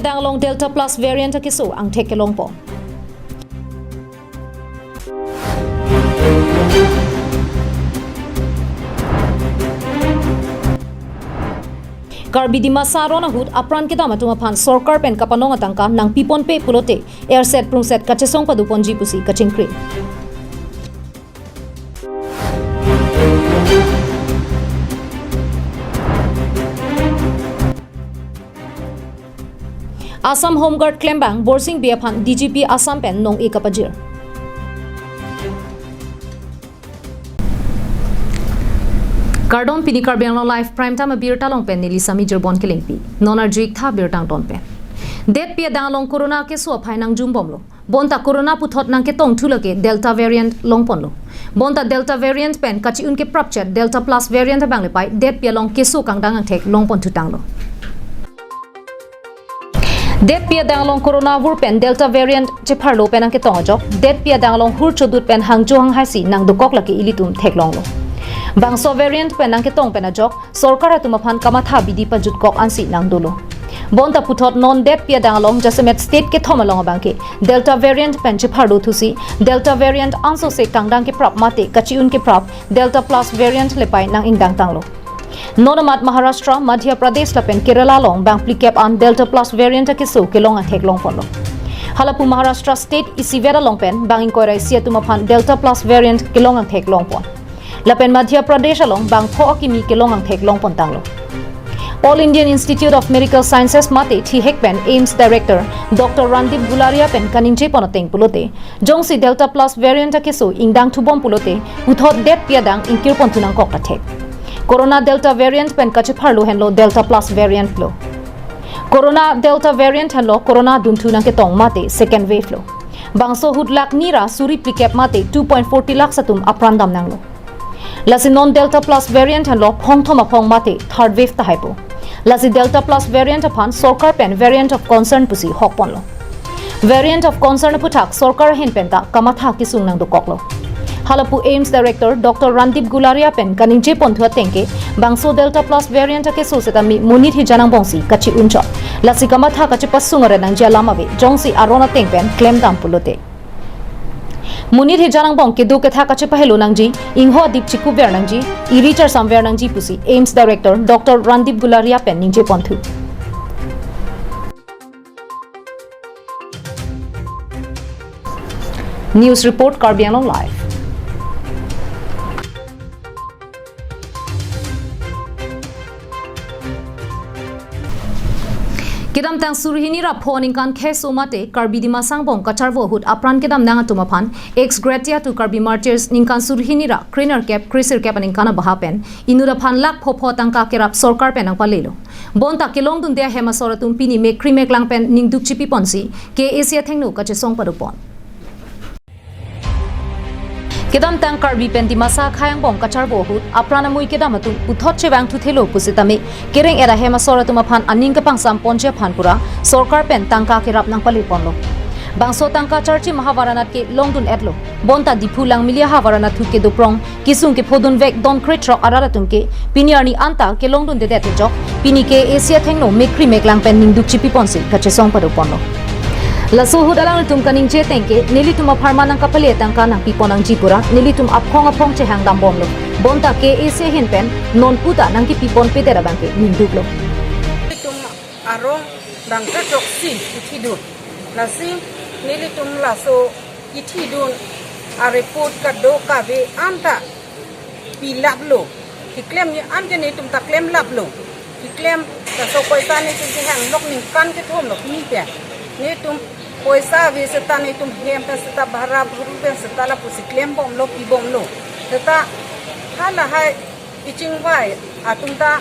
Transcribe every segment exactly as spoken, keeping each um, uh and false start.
Tang along Delta Plus variant akeso angthek kelongpon. Karbi Dimasa aron ahut apran kedam atum aphan sorkar pen kapanong atangka nangpiponpe pulote erset prungset kachesong padoponji pusi kachingkri. Assam Home Guard klembang Borsing Bey aphan D G P Assam pen nong-e kapajir. Kardom, pini Karbi Anglong Live Prime Time abirta along pen neli Sami Jirbon kelengpi. Non arju-ik tha birta angton pen. Detpi adang along corona keso aphai nangjumbomlo. Bonta corona puthot nangketongthu lake Delta variant longponlo. Bonta Delta variant pen kachi-un keprapchet Delta Plus variant abang lepai detpi along keso kangdang angthek longponthutanglo. Detpi adang along corona vur pen Delta variant chepharlo pen nangketong ajok, detpi adang along hur chodut pen hangjo hanghaisi nangdokok lake ilitum theklonglo. Bangso variant pen nangketong pen ajok, sorkar atum aphan kamatha bidi pajutkok ansi nangdolo. Bonta puthot non detpi adang along jasemet state kethom along abangke Delta variant pen chepharlo thusi, Delta variant ansose kangdang keprap mate kachi-un keprap Delta Plus variant lepai nang-ingdangtanglo. Non amat Maharashtra, Madhya Pradesh lapen Kerala along bang phlikep an Delta Plus variant akeso kelong angthek longponlo. Halapu Maharashtra state isivet along pen bang ingkoi ra isi atum aphan Delta Plus variant kelong angthek longpon. Lapen Madhya Pradesh along bang pho akimi kelong angthek longpontanglo. All Indian Institute of Medical Sciences mate thihek pen AIIMS Director Doctor Randeep Gularia pen kaningjepon ateng pulote, jongsi Delta Plus variant akeso ingdangthubom pulote, puthot detpi adang ingkirponthu nangkok ta thek. Corona Delta variant pen kachepharlo henlo Delta Plus variant lo. Corona Delta variant henlo corona dunthu nangketong mate second wave lo. Bangso ahut lakh ni ra suri phlikep mate two point forty lakhs atum apran damnanglo. Lasi non Delta Plus variant henlo phongthom aphong mate third wave tahaipo. Lasi Delta Plus variant aphan sorkar pen variant of concern pusi hokponlo. Variant of concern aphuthak sorkar ahin penta kamatha kesung nangdokoklo. Halapu AIIMS Director Doctor Randeep Gularia pen kaningjeponthu atengke, bangso Delta Plus variant akeso setame monit hijan angbongsi kachi-unchot. Lasi kamatha kachepasung are nangji alam ave, jongsi aron ateng pen klemdam pulote. Monit hijan angbong kedo ketha kachepahelo nangji, ingho adip chikuver nangji, iri charsam ver nangji pusi AIIMS Director Doctor Randeep Gularia pen ningjeponthu. News report, Karbi Anglong Live. Kedamtang suri hini ra pho aningkan kheso mate Karbi Dimasa angbong kacharvo ahut apran kedam nang atum aphan ex gratia to Karbi Martyrs ningkan suri hini ra krenerkep kresirkep aningkan abaha pen inut aphan lakh pho pho tangka kerap sorkar pen nangpalelo. Bonta kelongdunde ahem asor atum pini mekri meklang pen ningduk chipiponsi K A A C athengno kachesong padopon. Kedamtang Karbi pen Dimasa akhei angbong kacharvo ahut apran amui kedam atum puthot chevangthuthelo pusitame kereng-et ahem asor atum aphan aning kapangsamponji aphan pura sorkar pen tangka kerap nangpaleponlo. Bangso tangka charchi mahavar anat ke longdun-etlo. Bonta Diphu Langmili ahavar anatthu kedoprong kesung kephodunvek don krethrok arat atum ke pini arni anta kelongdundedet ajok, pini K A A C athengno mekri meklang pen ningduk chipiponsi kachesong padoponlo. Laso ahut alanglitum kaningje atengke, nelitum apharman nangkapale tangka nangpipon nangji pura nelitum aphong aphong chehangdambomlo. Bonta K A A C ahin pen non puta nangkipiponpedet abangke ningduklo. Nelitum arong bang kachok si kithidun. Lasi nelitum laso kithidun a-report kado kave anta pilaplo. Keklem ni an ke netum ta klemlaplo. Keklem laso poisa netum kehang nok ningkan kethom lo kini pen. Netum poisa ave seta netum hem pen seta bhara bhuru pen seta lapusi klembomlo pibomlo. Seta halahai kachingvai atum ta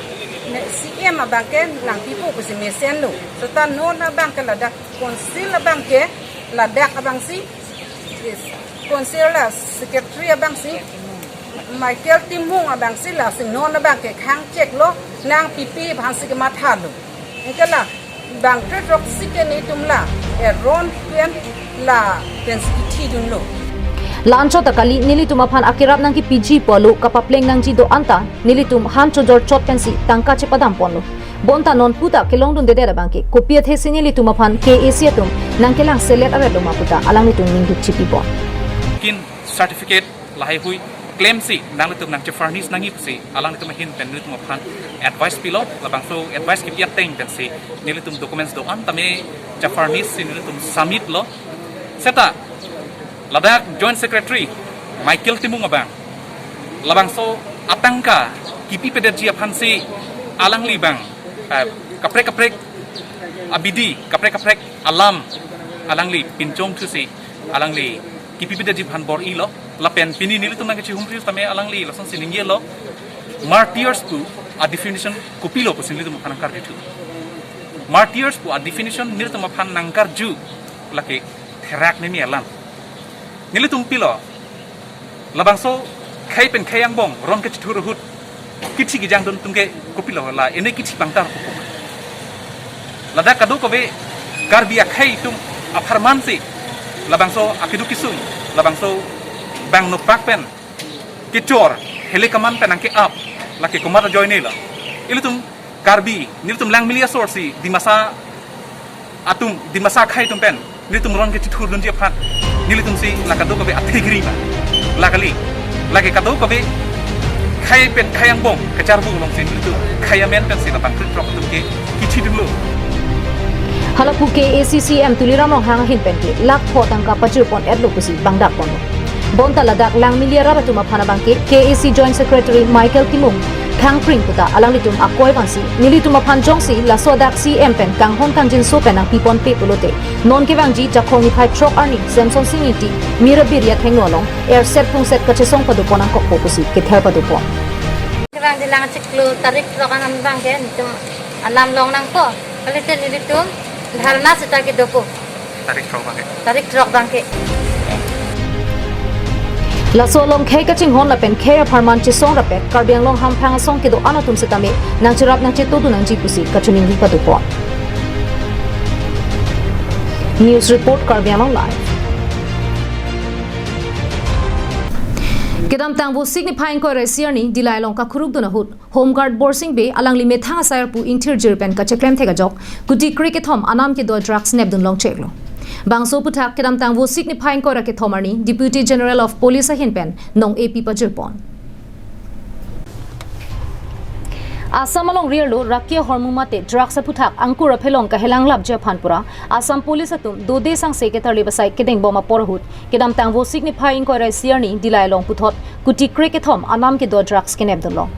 ne C M abangke nangpipo pusi mesenlo. Seta non abangke ladak council abangke ladak abangsi, yes, council la secretary abangsi Michael Timung abangsi lasi non abangke khangcheklo nangpipi abangsi kemathalo. Anke la bang krethrok si ke netum la eron pen lapensi kithidunlo. La-anchot ta kali nelitum aphan akerap nangkipiji pulo kapapleng nangji do-an ta nelitum han chojor chot pensi tangka chepadamponlo. Bonta non puta kelongdundedet abangke kopi athe si nelitum aphan K A C atum nangkelang selet aret lo ma puta alanglitum ningduk chipipon. Kin certificate lahai hui klemsi nanglitum nangche-furnish nangji pusi alanglitum ahin pen nelitum aphan advice pilo, labangso advice kipi ateng pensi nelitum documents do-an tame che-furnish si nelitum submit lo. Seta ladak Joint Secretary Michael Timung abang labangso atangka kipipedetji aphansi alangli abang, eh, kaprek kaprek abidi, kaprek kaprek alam alangli pinchongthusi alangli kipipedetji aphan bor-ilo. Lapen pini nelitum nangkachihumri tame alangli lasonsi ningjelo, martyrs pu a-definition kopilo pusi nelitum aphan nangkarjuthu. Martyrs pu a-definition nelitum aphan nangkarju lake therak nemi alam. Nelitum pilo, labangso khei pen khei angbong ron kachethur ahut kithi kijangdun atum ke kopilo la ene kithi pangtar pupu. Ladak kadokave Karbi akhei atum apharmansi labangso akeduk kesung, labangso bang nokpak pen kechor, hele kaman pen nangke-ap, lake komat ajoine lo. Ilitum Karbi, nelitum Langmili asorsi Dimasa atum, Dimasa akhei atum pen nelitum ron kachethurdunji aphan nelitumsi la kadokave athekri ma. La kali, lake kadokave khei pen khei angbong kacharbu alongsi nelitum khei amen pensi lapen krethrok atum ke kithidunlo. Hala pu K A C C M Tuliram Ronghang ahin pen ke lakh pho tangka pajirpon-etlo pusi bangdakponlo. Bonta ladak Langmili arat atum aphan abangke K A C Joint Secretary Michael Timung thangpring puta alanglitum akoi vansi nelitum aphan jongsi laso adak C M pen kanghon kangjinso pen nangpiponpe pulote non kevangji Jakhong niphai throk arni Samson Sing Ingti Mirabir athengno along erset phungset kachesong padopon nangkokpo pusi kether padopon. Kevangji lang chiklo tarik throk an abangke nelitum alam long nangpo. Kalite nelitum dharna seta kedopo. Tarik throk abangke. Tarik throk abangke. Laso along khei kachinghon lapen khei apharman chesong rapet Karbi Anglong hamphang asong kedo-an atum setame nangcherap nangchetongdun nangji pusi kachiningri padopon. News report, Karbi Anglong Live. Kedamtang Vosik niphai ingkoi ra isi arni Dillai along kakhurukdun ahut Home Guard Borsing Bey alangli methang asai arpu ingthirjir pen kacheklem thek ajok kuti kre kethom anam kedo drugs nepdun longcheklo. Bangso aphuthak kedamtang Vosik niphai ingkoi ra kethom arni Deputy General of Police ahin pen nong-epi pajirpon. Assam along rirlo raki ahormu mate drugs aphuthak angkur aphelong kahelanglapji aphan pura Assam Police atum dode sangse ketarlip asai kedengbom apor ahut kedamtang Vosik niphai ingkoi ra isi arni Dillai along puthot kuti kre kethom anam kedo drugs kenepdunlong.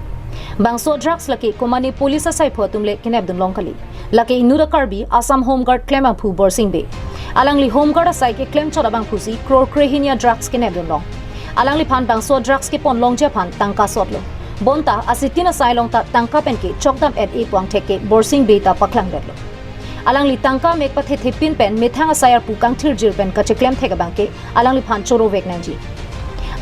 Bangso drugs lake komane police asaipho atum le kenepdunlong kali. Lake inut a-Karbi Assam Home Guard klembangphu Borsing Bey. Alangli Home Guard asai keklemchot abangphusi crore kre hini a-drugs kenepdunlong. Alangliphan bangso drugs keponlongji aphan tangka sotlo. Bonta asitin asai along ta tangka pen ke chokdam-et-e pu angthek ke Borsing Bey ta paklangdetlo. Alangli tangka mek pathethepin pen methang asai arpu kangthirjir pen kacheklem thek abangke alangliphan chorovek nangji.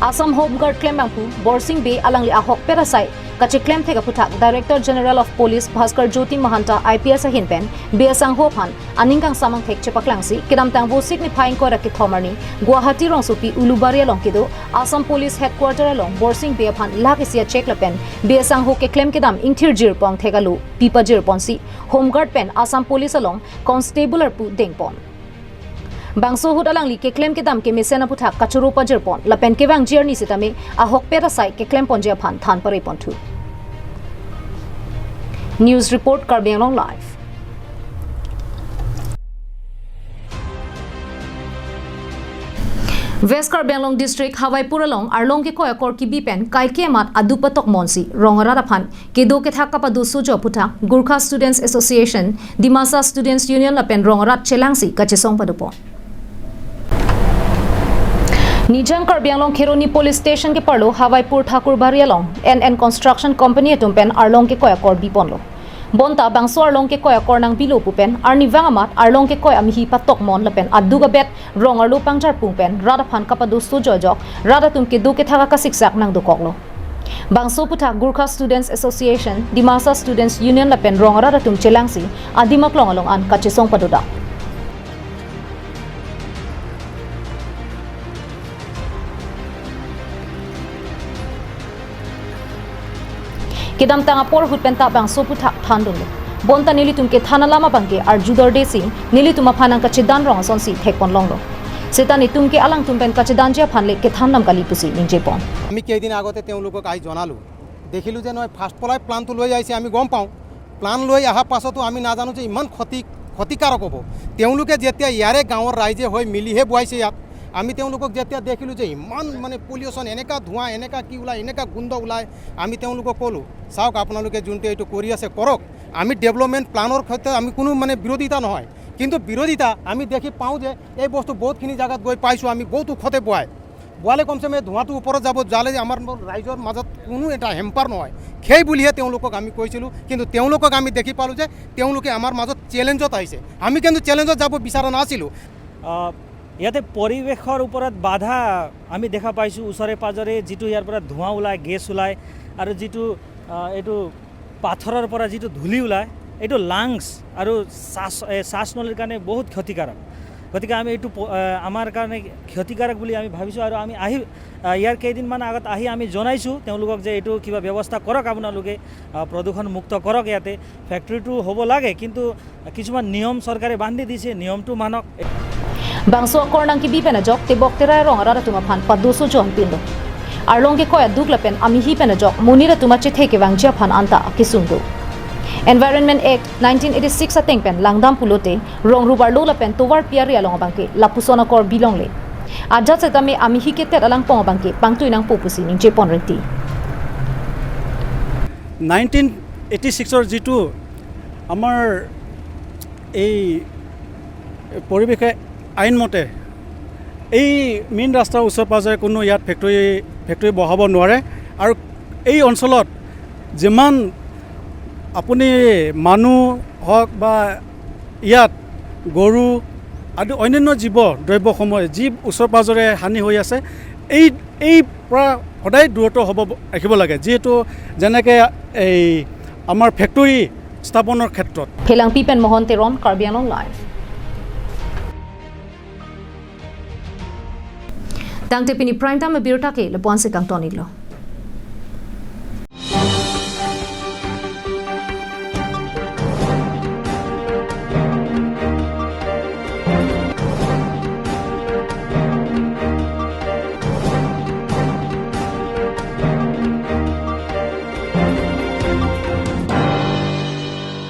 Assam Home Guard klembangphu Borsing Bey alangli ahokpet asai kacheklem thek aphuthak Director General of Police Bhaskar Jyoti Mahanta I P S ahin pen Bey asangho aphan aning kangsam angthek chepaklangsi kedamtang Vosik niphai ingkoi ra kethom arni Guwahati rongsopi Ulubari along kedo Assam Police Headquarter along Borsing Bey aphan lakh isi a-cheque lapen Bey asangho keklem kedam ingthirjir pu angthek alo pipajirponsi Home Guard pen Assam Police along constable arpu dengpon. Bangso ahut alangli keklem kedam kemesen aphuthak kachoro pajirpon lapen kevangji arni sitame ahokpet asai keklemponji aphan than pareponthu. News report, Karbi Anglong Live. West Karbi Anglong District Hawaipur along arlong kekoi akor kibi pen kaike amat aduk patokmonsi rong arat aphan kedo kethak kapadosojo aphuthak Gorkha Students Association, Dimasa Students Union lapen rong arat chelangsi kachesong padopon. Nijang Karbi Anglong Kheroni Police Station keparlo Hawaipur Thakurbari along N N Construction Company atum pen arlong kekoi akor biponlo. Bonta bangso arlong kekoi akor nangbilo pu pen arnivang amat arlong kekoi amihi patokmon lapen aduk abet rong arlo pangjarpung pen rat aphan kapadosojo ajok rat atum kedo kethak akasiksak nangdokoklo. Bangso aphuthak Gorkha Students Association, Dimasa Students Union lapen rong arat atum chelangsi adim aklong along an kachesong padodak. Kedamtang apor ahut penta bangso aphuthak thandunlo. Bonta nelitum kethan alam abangke arjudor desi, nelitum aphan nangkachedan rong asonsi thekpon longlo. Seta netum ke alangtum pen kachedanji aphan le kethan dam kali pusi ningjepon. আমি কেইদিন আগতে তেওঁলোকক আহি জনালোঁ। দেখিলোঁ যে নহয়, ফাৰ্ষ্ট পলাই প্লানটো লৈ আহিছে, আমি গম পাওঁ। প্লান লৈ অহাৰ পাছতো আমি নাজানো যে ইমান ক্ষতি, ক্ষতিকাৰক হ'ব। তেওঁলোকে যেতিয়া ইয়াৰে গাঁৱৰ ৰাইজে হৈ মিলিহে বোৱাইছে ইয়াত, আমি তেওঁলোকক যেতিয়া দেখিলোঁ যে ইমান মানে পলিউশ্যন, এনেকা ধোঁৱা, এনেকা কি ওলায়, এনেকা গোন্ধ ওলায়, আমি তেওঁলোকক ক'লোঁ, "চাওক, আপোনালোকে যোনটো এইটো কৰি আছে, কৰক। আমি ডেভেলপমেণ্ট প্লানৰ ক্ষেত্ৰত আমি কোনো মানে বিৰোধিতা নহয়, কিন্তু বিৰোধিতা আমি দেখি পাওঁ যে এই বস্তু বহুতখিনি জেগাত গৈ পাইছোঁ, আমি বহুত ওখতে বোৱাই।" বোৱালে কমচে কম এই ধোঁৱাটো ওপৰত যাব, যালে আমাৰ ৰাইজৰ মাজত কোনো এটা হেম্পাৰ নহয়। সেই বুলিহে তেওঁলোকক আমি কৈছিলোঁ, কিন্তু তেওঁলোকক আমি দেখি পালোঁ যে তেওঁলোকে আমাৰ মাজত চেলেঞ্জত আহিছে। আমি কিন্তু চেলেঞ্জত যাব বিচৰা নাছিলোঁ। আহ, ইয়াতে পৰিৱেশৰ ওপৰত বাধা আমি দেখা পাইছোঁ। ওচৰে পাজৰে যিটো ইয়াৰ পৰা ধোঁৱা ওলায়, গেছ ওলায় আৰু যিটো, আহ, এইটো পাথৰৰ পৰা যিটো ধূলি ওলায়, এইটো লাংছ আৰু শ্বাস, এ, শ্বাসনলীৰ কাৰণে বহুত ক্ষতিকাৰক। গতিকে আমি এইটো প-, এ, আমাৰ কাৰণে ক্ষতিকাৰক বুলি আমি ভাবিছোঁ আৰু আমি আহি, আ, ইয়াৰ কেইদিনমান আগত আহি আমি জনাইছোঁ তেওঁলোকক যে এইটো কিবা ব্যৱস্থা কৰক আপোনালোকে, আ, প্ৰদূষণমুক্ত কৰক, ইয়াতে ফেক্টৰীটো হ'ব লাগে, কিন্তু কিছুমান নিয়ম চৰকাৰে বান্ধি দিছে, নিয়মটো মানক। Bangso akornang kebi pen ajok tebok terai arong arat atum aphan padoso jon pinlo. Arlong kekoi aduk lapen amihi pen ajok monit atum achethe kevangji aphan anta akesung do. Environment Act nineteen eighty-six ateng pen langdam pulote rong rubarlo lapen tovar piari along abangke lapuson akor bilongle. Ajat setame amihi ketet alangpong abangke pangtui nangpo pusi ningjepon ringti. Nineteen eighty ছিক্সৰ যিটো আমাৰ এই পৰিৱেশে আইন মতে এই মেইন ৰাস্তাৰ ওচৰে পাজৰে কোনো ইয়াত ফেক্টৰী, ফেক্টৰী বহাব নোৱাৰে। আৰু এই অঞ্চলত যিমান আপুনি মানুহ হওক বা ইয়াত গৰু আদি অন্যান্য জীৱ দ্ৰব্যসমূহে যি ওচৰে পাজৰে হানি হৈ আছে, এই, এই পৰা সদায় দূৰত্ব হ'ব, ৰাখিব লাগে। যিহেতু যেনেকে এই আমাৰ ফেক্টৰী স্থাপনৰ ক্ষেত্ৰত। Phelangpi pen Mohon Teron, Karbi Anglong Live. Tangte pini prime time abirta ke lapu-an si kangton-iklo.